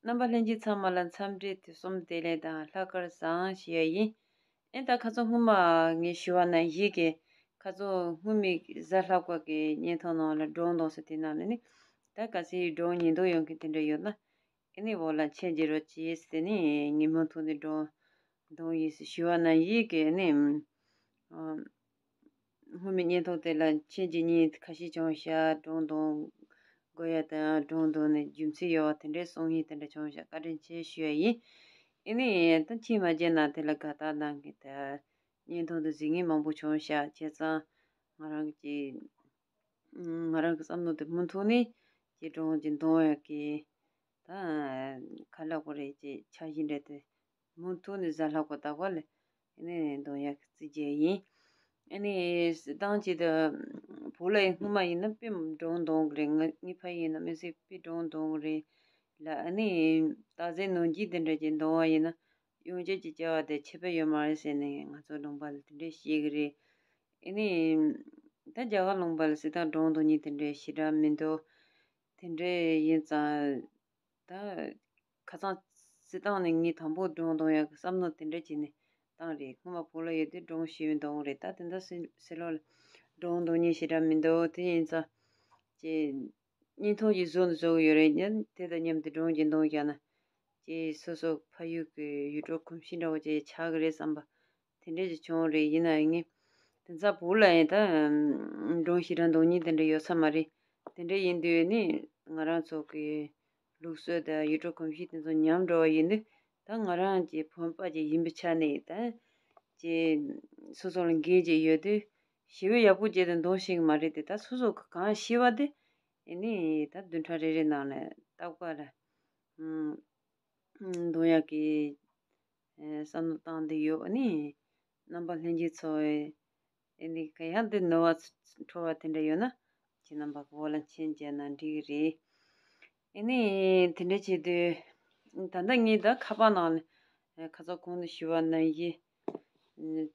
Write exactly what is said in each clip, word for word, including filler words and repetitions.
རྣམ་པ་ལྷན་རྒྱས་ཚང་མ་ལ་འཚམས་འདྲི་དུས་གསུམ་བདེ་ལེགས་དང་ལྷག་དཀར་བཟང་ཞུ་ཡ་ཡིན། ཨེ་ད་ཁ་སང་སྔོན་མ་ངས་ཞུ་བ་ནང་བཞིན་གྱི་ཁ་སང་སྔོན་མའི་གཟའ་ལྷག་པ་གི་བརྙན་ཐུང་ནང་ལ་སྒྲུང་འདོན་ཟེར་དེ་ནང་ལ་ནི་ད་གལ་སྲིད་སྒྲུང་ཉན་འདོད་ཡོད་མཁན་དེ་འདྲ་ཡོད་ན་ཨེ་ནི་འོག་ལ་མཆན་རྒྱག་རོགས་གྱིས་ཟེར་ནི་ངས་མུ་མཐུད་ནས་སྒྲུང་འདོན་ཡིན་ཟེར་ཞུ་བ་ནང་བཞིན་གྱི་ཨེ་ནི། སྔོན་མའི་བརྙན་ཐུང་དེ་ལ་མཆན་རྒྱག་མཁན་ཁ་ཤས་བྱུང་ཤག་སྒྲུང་འདོན་དགོས་ཡ་དང་སྒྲུང་འདོན་ནས་རྒྱུ་མཚན་ཡོད་པ་དེ་འདྲའི་གསུང་མཁན་དེ་འདྲ་བྱུང་ཤག་བཀའ་དྲིན་ཆེ་ཞུ་ཡ་ཡིན། ཨེ་ནི་ད་མཆན་མ་རྒྱག་ན་དེ་ལ་དགའ་རྟགས་གནང་གི་ད་བརྙན་ཐུང་དེ་གཟིགས་མཁན་མང་པོ་བྱུང་ཤག་བྱས་ཙང་ང་རང་གི་ང་རང་གི་བསམ་བློ་དེ་མུ་མཐུད་ནས་ཀྱི་སྒྲུང་གི་འདོན་ཡ་གི་ད་ག་ལབ་དགོས་རེད་ཀྱི་འཆར་གཞི་འདྲ་དེ་མུ་མཐུད་ནས་གཟའ་ལྷག་པ་ད་ག་ལ་ཨེ་ནས་འདོན་ཡག་གི་རྩིས་རྒྱག་ཡིན། ཨེ་ནས་སི་ཏང་ཅི་ད་བོད་ལ་ཡིན་སྔོན་མ་ཡིན་ན་དཔེ་སྒྲུང་འདོན་གི་རེད། ང་ངའི་ཕ་ཡིན་ན་མི་སྲིད་དཔེ་སྒྲུང་འདོན་གི་རེད་ལ། ཨེ་ནས་ད་གཟའ་ནམ་གྱི་དེ་འདྲ་ཅིག་འདོན་བ་ཡིན་ན་ཡོང་ཆེད་ཀྱི་བྱ་བ་དེ་ཁྱད་པར་ཡོད་མ་རེད་ཟེར་ནས་ང་ཚོ་ལུང་པ་ལ་དེ་འདྲ་བཤད་གི་རེད། ཨེ་ནས་ད་རྒྱ་གར་ལུང་པ་ལ་སི་ཏང་སྒྲུང་འདོན་མཁན་དེ་འདྲ་ཞེ་དྲག་མི་འདུག་དེ་འདྲ་ཡིན་ཙང་། ད་ཁ་སང་སི་ཏང་ནས་ངས་དང་པོ་སྒྲུང་འདོན་ཡག་གི་བསམ་བློ་དེ་འདྲ་བྱས་ནས་བཏང་རེད། སྔོན་མ་བོད་ལ་ཡོད་དུས་སྒྲུང་ཞེ་པོ་འདོན་གི་རེད། ད་དེ་འདྲ་སི་སི་ལོ་ལ་སྒྲུང་འདོན་མཁན་ཞེ་དྲག་མི་འདུག་དེ་ཡིན་ཙང་ཀྱི་བརྙན་ཐུང་ཞིག་བཟོ་འདི་བཟོ་གི་ཡོད་རེད། ཡང་དེ་དང་མཉམ་དུ་སྒྲུང་ཅིག་འདོན་བཞག་ན་ཀྱི་སོ་སོ་ཕ་ཡུལ་གྱི་ཡུལ་གྲུ་གོམས་གཤིས་འདྲ་བོ་ཅིག་ཆགས་གི་རེད་བསམ་པ། དེ་འདྲས་ཅིག་བྱུང་རེད། ཡིན་ན་ཡང་ངས་དེ་ཚ་བོད་ལ་ཡིན་ད་སྒྲུང་ཞེ་དྲག་འདོན་མཁན་དེ་འདྲ་ཡོད་ས་མ་རེད། དེ་འདྲ་ཡིན་དུས་ནི་ང་རང་ཚོ་གི་ལུགས་སྲོལ་དང་ཡུལ་གྲུ་གོམས་གཤིས་དེ་ཚོ་ཉམས་འགྲོ་བ་ཡིན་དུས་ད་ང་རང་གི་བོད་པ་ཅིག་ཡིན་པའི་ཆ་ནས་ད་ཅི་སོ་སོ་ལ་འགན་ཅིག་ཡོད་དུས་ཞེ་པོ་ཡག་པོ་བྱས་ཏེ་འདོན་ཤེས་ཀྱི་མ་རེད་དེ། ད་སོ་སོ་གི་གང་ཤེས་པ་དེ་ཨེ་ནི་ད་བདུན་ཕྲག་རེ་རེ་ནང་ནས་རྟག་པར་འདོན་ཡག་གི་བསམ་བློ་བཏང་བསྡད་ཡོད། ཨ་ནི་རྣམ་པ་ལྷན་རྒྱས་ཚོ་ཨེ་ནི་ག་ཡང་འདི་ནོར་བ་འཕྲོ་བ་དེ་འདྲ་ཡོད་ན་ཁྱེད་རྣམ་པ་གི་འོག་ལ་མཆན་བརྒྱབ་ན་འགྲིག་གི་རེད། ཨེ་ནི་དེ་འདྲ་བྱེད་དུས་ད་ལྟ་ངས་ད་ཁ་པར་ནང་ལ་ཁ་སང་གོང་དུ་ཞུས་པ་ནང་བཞིན་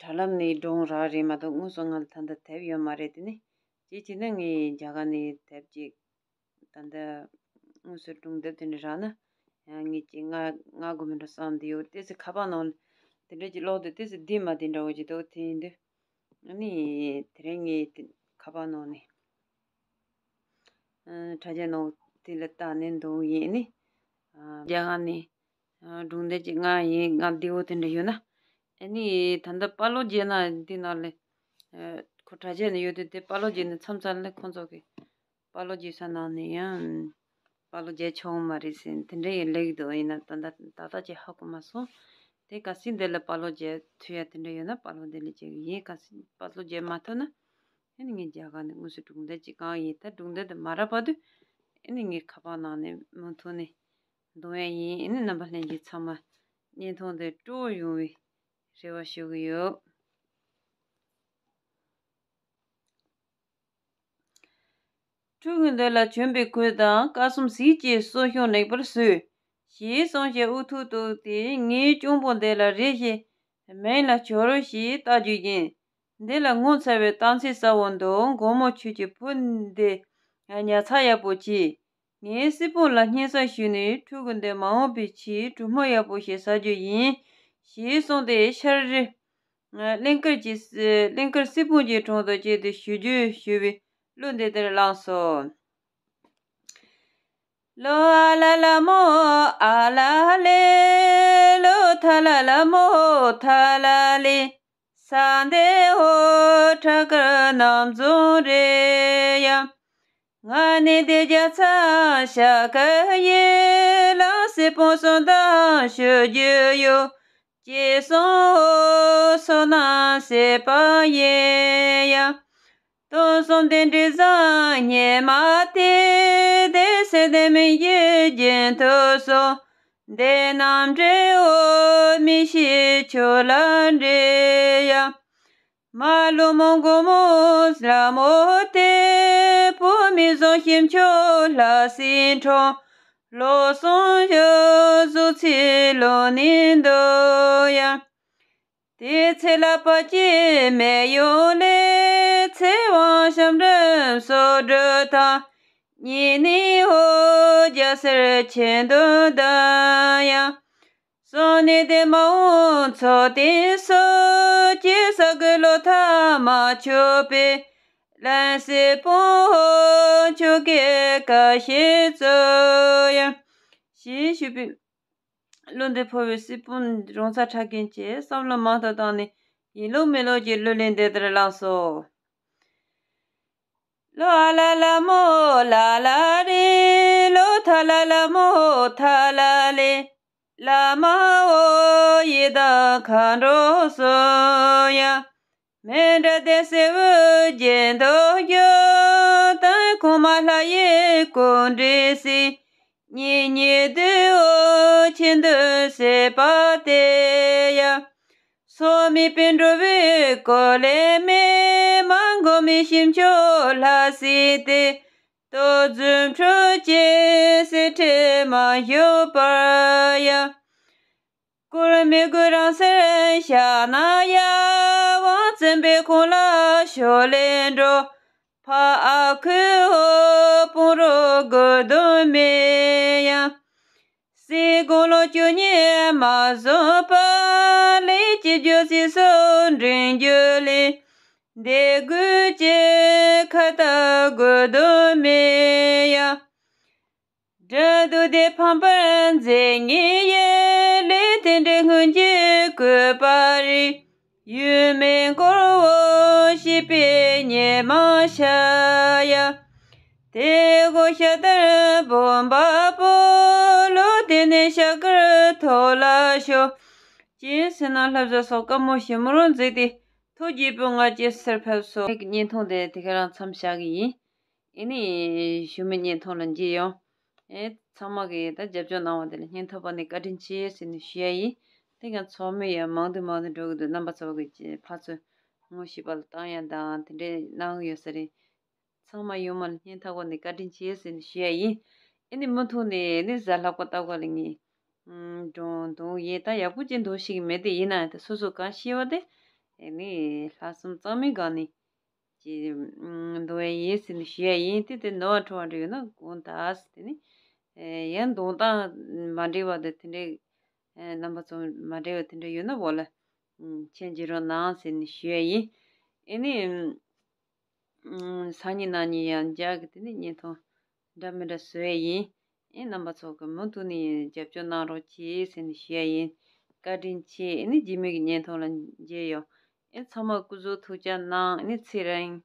དྲ་ལམ་ནས་སྒྲུང་རག་རེད་མ་གཏོགས་དངོས་སུ་ང་ལ་ད་ལྟ་དེབ་ཡོད་མ་རེད། དེ་ནི་ཅིག་བྱས་ན་ངས་རྒྱ་གར་ནས་དེབ་ཅིག་ད་ལྟ་དངོས་སུ་སྒྲུང་དེབ་དེ་འདྲ་རག་ན་ཡང་ངས་ཅིག་མངགས་མངགས་དགོས་མིན་འགྲོ་བསམ་བསྡད་ཡོད། ཏོག་ཙམ་ཁ་པར་ནང་དེ་འདྲ་ཅིག་ཀློག་དུས་ཏོག་ཙམ་བདེ་མ་བདེ་འདྲ་བོ་ཅིག་འདུག་དེ་ཡིན་དུས་ཨ་ནི་དེ་རིང་ངས་དེ་ཁ་པར་ནང་ནས་དྲ་རྒྱ་ནང་དེ་ལ་བལྟས་ནས་འདོན་ཡིན། ཨ་ནི་རྒྱ་གར་ནས་སྒྲུང་དེབ་ཅིག་མངགས་ཡིན། མངགས་བདེ་བོ་དེ་འདྲ་ཡོད་ན་ཨ་ནི་ད་ལྟ་པར་ལོག་བརྒྱབ་ན་འདི་ནང་ལ་ཁོ་དྲ་རྒྱ་ནས་ཡོད་དུས་དེ་པར་ལོག་བརྒྱབ་ནས་མཚམས་མཚམས་ལ་ཁོང་ཚོ་གི་པར་ལོག་བརྒྱབ་ས་ནང་ནས་ཡང་པར་ལོག་བརྒྱབ་ཆོག་མ་རེད་ཟེར་དེ་འདྲ་ཡང་སླེབས་འདུག་ཡིན་ན་ད་ལྟ་ད་ལྟ་ཅིག་ཧ་གོ་མ་སོང་། དེ་གལ་སྲིད་འདི་ལ་པར་ལོག་བརྒྱབ་ཐུབ་ཡ་དེ་འདྲ་ཡོད་ན་པར་ལོག་འདི་ལ་བརྒྱབ་གི་ཡིན། གལ་སྲིད་པར་ལོག་བརྒྱབ་མ་ཐུབ་ན་ཨ་ནི་ངས་རྒྱ་གར་ནས་དངོས་སུ་སྒྲུང་དེབ་ཅིག་མངགས་ཡིན། ད་སྒྲུང་དེབ་དེ་མ་རག་བར་དུ་ཨ་ནི་ངས་ཁ་པར་ནང་ནས་མུ་མཐུད་ནས་འདོན་ཡ་ཡིན། ཨ་ནི་རྣམ་པ་ལྷན་རྒྱས་ཚང་མ་བརྙན་ཐུང་དེ་སྤྲོ་པོ་ཡོང་བའི་རེ་བ་ཞུ་གི་ཡོད། ཕྲུ་གུ་འདི་ལ་བྱོན་པའི་གོས་དང་སྐར་གསུམ་གཟིགས་ཀྱི་གསོལ་གཞོང་ལེགས་པར་བཟོས། ཞེས་གསུངས་ཤིང་དབུ་ཐོག་གཏུགས་ཏེ། ངའི་གཅུང་པོ་འདི་ལ་རེ་ཞིག་མིང་ལ་སྦྱོར་ཞེས་བཏགས་རྒྱུ་ཡིན། འདི་ལ་ངོ་མཚར་བའི་རྟགས་མཚན་གསལ་བོ་འདུག་མགོན་མོ་ཁྱོད་ཀྱི་བུ་འདི་ཉར་ཚགས་ཡག་པོ་གྱིས། ངའི་སྲིད་ཕུང་ལ་སྙན་སེང་ཞུས་ནས་ཕྲུ་གུ་འདི་མ་འོངས་པའི་ཆེད་སྒྲུང་མ་ཡག་པོ་ཞིག་ཟ་རྒྱུ་ཡིན། ཞེས་གསུངས་ཏེ་ཤར་རི་གླིང་དཀར་གྱི་གླིང་དཀར་སྲིད་ཕུང་གི་དྲུང་དུ་བཅད་དེ་ཞུ་རྒྱུ་ཞུ་བའི་གླུ་འདི་ལྟར་བླངས་སོ། ལོ་ཨ་ལ་ལ་མོ་ཨ་ལ་ལེ། ལོ་ཐ་ལ་ལ་མོ་ཐ་ལ་ལེ། ས་འདི་འོ་ཁྲ་ཁར་ནམ་རྫོང་རེད་ཡ། ང་ནི་འདི་རྒྱ་ཚ་ཤ་ཁ་ཡེ་ལ་སྲིད་ཕུང་སོང་དང་ཞུ་རྒྱུ་ཡོད། ཅེས་གསུངས་འོ་སོ་ན་སྲིད་པ་ཡེ་ཡ། སྟོང་གསུམ་དེ་འདྲའི་བཟང་སྙེ་མ་དེ་དེ་སེ་དེ་མི་ཡི་རྒྱན་དུ་སོང་། འདི་རྣམས་འདྲེའོ་མི་ཤེས་ཁྱོད་ལ་འདྲེ་ཡ། མ་ལུ་མོ་མགོ་མོ་ལ་མོ་དེ་བུ་མི་བཟང་ཤིམ་ཁྱོད་ལ་སྲིད་འཕྲོ། ལོ་སོང་ཡོ་གཟུགས་ཚེ་ལོ་ནི་འདོ་ཡ། དེ་ཚེ་ལ་པ་ཅི་མེ་ཡོ་ལེ་ཚེ་དབང་ཤམ་རིམ་སོ་འགྲོ་དང་། ཉེ་གནས་འོ་རྒྱ་སེར་ཆེན་དུ་ལྡན་ཡང་། སོང་ནས་དེ་མ་འོངས་ཚོགས་དེ་སོགས་ཀྱི་ས་གི་ལོ་ཐ་མ་ཆོད་པའི། ལན་སྲིད་སྤོང་འོ་ཆོ་གའི་བཀའ་བཞིན་སྩོལ་ཡང་། ཞེས་ཞུས་པས། བློ་འདི་འཕོ་བའི་སྲིད་སྤོང་རོང་ཚ་ཁྲ་རྒན་གྱིས་བསམ་བློ་མང་དུ་བཏང་ནས་ཡིན་ལུགས་མིན་ལུགས་ཀྱི་གླུ་ལེན་འདི་ལྟར་བླངས་སོ། ལོ་ཨ་ལ་ལ་མོ་ལ་ལ་རེ། ལོ་ཐ་ལ་ལ་མོ་ཐ་ལ་ལེ། ལ་མ་འོ་ཡི་དང་མཁའ་འགྲོ་གསུམ་ཡ། མཎྜལ་སྟེ་སེར་པོའི་རྒྱན་དུ་གྱུར། དང་གོང་མ་ལྷ་ཡི་སྐུ་འདྲེན་སྲིད། ཉེ་ཉེ་འདུས་འོ་ཆེན་འདུས་སྲིད་པ་སྟེ་ཡ། སོ་མི་པའི་འགྲོ་བའི་སྐོར་ལས་མེད། མ་གོ་མི་ཤིང་མཆོག་ལྷ་སྲིད་དེ། ཏོ་རྫུ་འཕྲུལ་གྱི་སེར་ཁྲི་མ་བཞུགས་པར་ཡ། སྐུར་མི་དགོས་རང་སར་ཤར་ན་ཡ། དབང་བཙན་པོའི་ཁོང་ལ་ཕྱོགས་ལས་འགྲོ། ཕ་ཨ་ཁུའི་འོ་སྤོང་རོགས་དགོས་དོན་མེད་ཡ། སྲིད་དགུང་ལོ་བཅུ་གཉིས་མ་བཟུང་བར། ལས་ཀྱི་རྒྱུ་སྲིད་སོགས་འདྲེན་རྒྱུ་ལས། འདི་དགོས་ཀྱི་ཁ་ཏ་དགོས་དོན་མེད་ཡ། འབྲི་དུ་དེ་ཕམ་པར་མཛད་ངེས་ཡེ། ལས་དེ་འདྲའི་སྔོན་གྱི་བཀོད་པ་རེད། ཡུལ་མེད་འཁོར་བོ་ཞེས་པའི་ཉེས་མ་བྱ་ཡ། དེ་གོ་ཤ་དར་སྦོམ་པ་པོ། ལོ་དེ་ནས་ཤ་དཀར་ཐོག་ལ་ཤོར། ཅེས་ཟེར་ན་ལྷ་བཟའ་སོགས་དཀར་མོ་ཞིམ་མོར་མཛད་དེ་ཐུགས་དགྱེས་པོའི་ངང་ཅིག་སེར་ཕེབས་སོ། བརྙན་ཐུང་དེ་དེ་ག་རང་མཚམས་བཞག་གི་ཡིན། ཨེ་ནི་ཞུ་མི་བརྙན་ཐུང་ལ་མཇལ་ཡོང་། ཨེ་ཚང་མ་གིས་ད་རྒྱབ་སྐྱོར་གནང་བ་དེ་ལ་སྙིང་ཐག་པ་ནས་བཀའ་དྲིན་ཆེ་ཟེར་ནས་ཞུ་ཡ་ཡིན། དེ་ག་ཚོགས་མི་ཡང་མང་དུ་མང་དུ་འགྲོ་གི་འདུག་རྣམ་པ་ཚོ་གིས་ཕར་ཚུར་ངོ་ཤེས་པ་ལ་བཏང་ཡ་དང་དེ་འདྲས་གནང་གི་ཡོད་ས་རེད། ཚང་མ་ཡོང་མ་ལ་སྙིང་ཐག་པ་ནས་བཀའ་དྲིན་ཆེ་ཟེར་ནས་ཞུ་ཡ་ཡིན། ཨེ་ནི་མུ་མཐུད་ནས་ཨེ་ནི་གཟའ་ལྷག་པ་ལྟ་བུ་ལ་ངས་འགྲོ་འདུག་ཡིན། ད་ཡག་པོ་ཅིག་འདུག་ཤེས་ཀྱི་མེད་དེ། ཡིན་ན་ཡང་དེ་སོ་སོ་གང་ཤེས་པ་དེ་ཨེ་ནི་ལྷག་བསམ་གཙང་མའི་སྒང་ནས་ཀྱི་འདུག་ཡ་ཡིན་ཟེར་ནས་ཞུ་ཡ་ཡིན། དེ་དེ་ནོར་བ་འཁྲུལ་བ་འདྲ་ཡོད་ན་དགོངས་དག་ཟེར་ནས། ཡང་འདོན་སྟངས་མ་འདྲེས་པ་དེ་དེ་འདྲའི་རྣམ་པ་ཚོ་མ་འདྲེས་པ་དེ་འདྲ་ཡོད་ན་འོ་ལ་མཆན་བརྗེ་རོགས་གནང་ཟེར་ནས་ཞུ་ཡ་ཡིན། ཨེ་ནི། སང་ཉིན་གནངས་ཉིན་ཡང་འཇག་གི་དེ་ནི་བརྙན་ཐུང་འདྲ་མི་འདྲ་བཟོ་ཡས་ཡིན། ཨེ་རྣམ་པ་ཚོ་གི་མུ་མཐུད་ནས་རྒྱབ་སྐྱོར་གནང་རོགས་གྱིས་ཟེར་ནས་ཞུ་ཡ་ཡིན། བཀའ་དྲིན་ཆེ། ཨེ་ནི་རྗེས་མའི་གི་བརྙན་ཐུང་ལ་མཇལ་ཡོང་། ཨེ་ཚང་མ་སྐུ་གཟུགས་ཐུགས་ཅག་གནང་། ཨེ་ནི་ཚེ་རིང་།